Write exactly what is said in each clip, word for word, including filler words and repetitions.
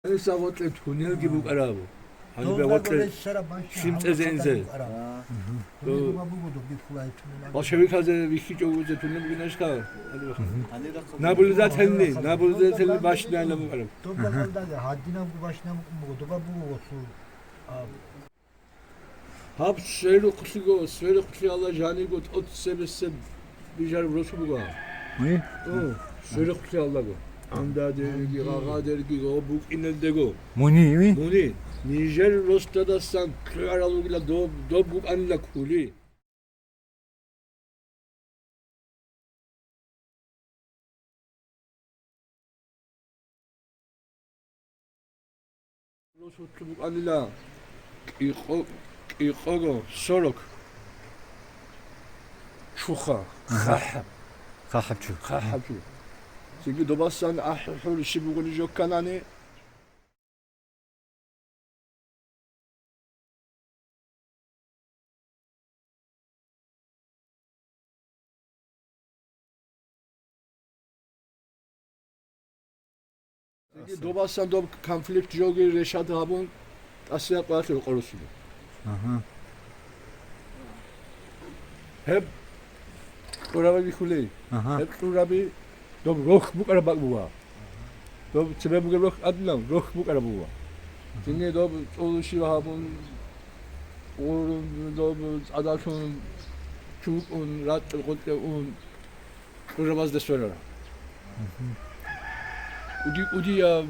Гьаниса гъоркье туннелги букӀараб. Гьанибе гъоркье лъим цӀезе инзе. Дов-, большевиказе вихьичӀого туннел букӀинашха? Наблюдательный, наблюдательный башня букӀараб. Добла гьалдале гьадинабго башня букӀун буго, доба буго гъосул. Гьаб сверухълъиго, сверухълъиялда жаниго тӀоцебесеб бижараб росу буго. Ми? О, сверухълъиялдаго. Гьандадерги, гъагъадерги, гъо букӀинелдего. Муни, ми? Муни, нижер росдадасан кьугӀарал ругила доб, доб букӀанила кули. Росулъ букӀанила кӀикъо-, кӀикъого, сорок. Чуха. Аха. ХъахӀаб. ХъахӀаб чу. ХъахӀаб чу. Цинги добасан ахӀи-, хӀури щиб бугони жокканани. Цинги добасан доб конфликт жоги решат гьабун, тӀасияб къоялъе рукъа росулеб. Ага. Гьеб кьураби бихьулей. Ага. Гьеб кьураби доб рохь букӀараб бакӀ буго. Доб цебе бугеб рохь адилан рохь букӀараб буго. Цинги доб цӀолушив гьабун, гъурун, доб цӀадалъун, чукӀун, ракьул къотӀе ун, кьурабазда сверара. Мгм. Уди-, удияб,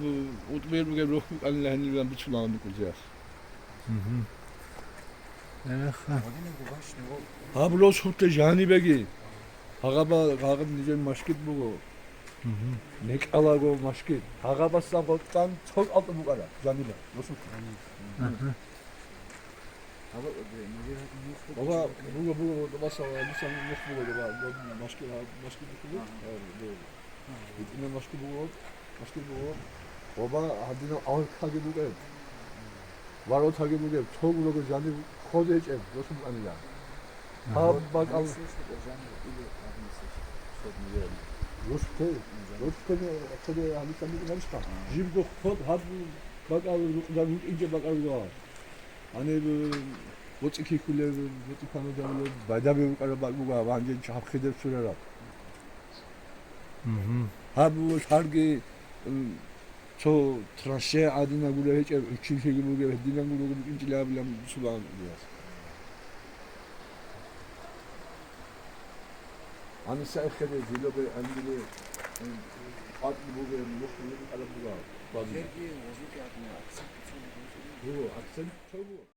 утӀбер бугеб рохь букӀанила гьанилан бицулаан букӀулзеяс. Мгм. Эха. Гьаб росулъе жанибеги, гьагъаба-, гьагъаб нижер машгит буго. Мгм. НекӀалаго машгит. Гьагъабасан гъоркьан цо кӀалтӀу букӀара, жаниба, росулъе. Аха. Баба, буго, буго, баба, сала, дисан нух буго, баба, машгит, машгит буго. Ага. Итина машгит буго, машгит буго. Баба, гьадинаб аркаги бугеб. Воротаги бугеб, цо гурого жаниб хъозе гьечӀеб, росулъ анила. Гьаб бакӀал. Росте, росте, хъозе гьадисан букӀунарищха? Жибго хъод гьаб бакӀал рукъзар рукӀинчӀеб бакӀал руго. Гьаниб, э, боцӀи кихьулеб, боцӀи панодавулеб, байдабе букӀараб бакӀ буго, гьанже гьаб хидер сурараб. Мгм. Гьаб лъарги, м, цо траншея гӀадинаб гуро гьечӀеб, училищиги бугеб, гьединаб гуро букӀинчӀила абилан бусулан Ильяс. Гьаниса эхеде, зилобе, ангине, м, къватӀ бугеб, мухь бугеб, араб бугеб. Буго, акцент цо буго.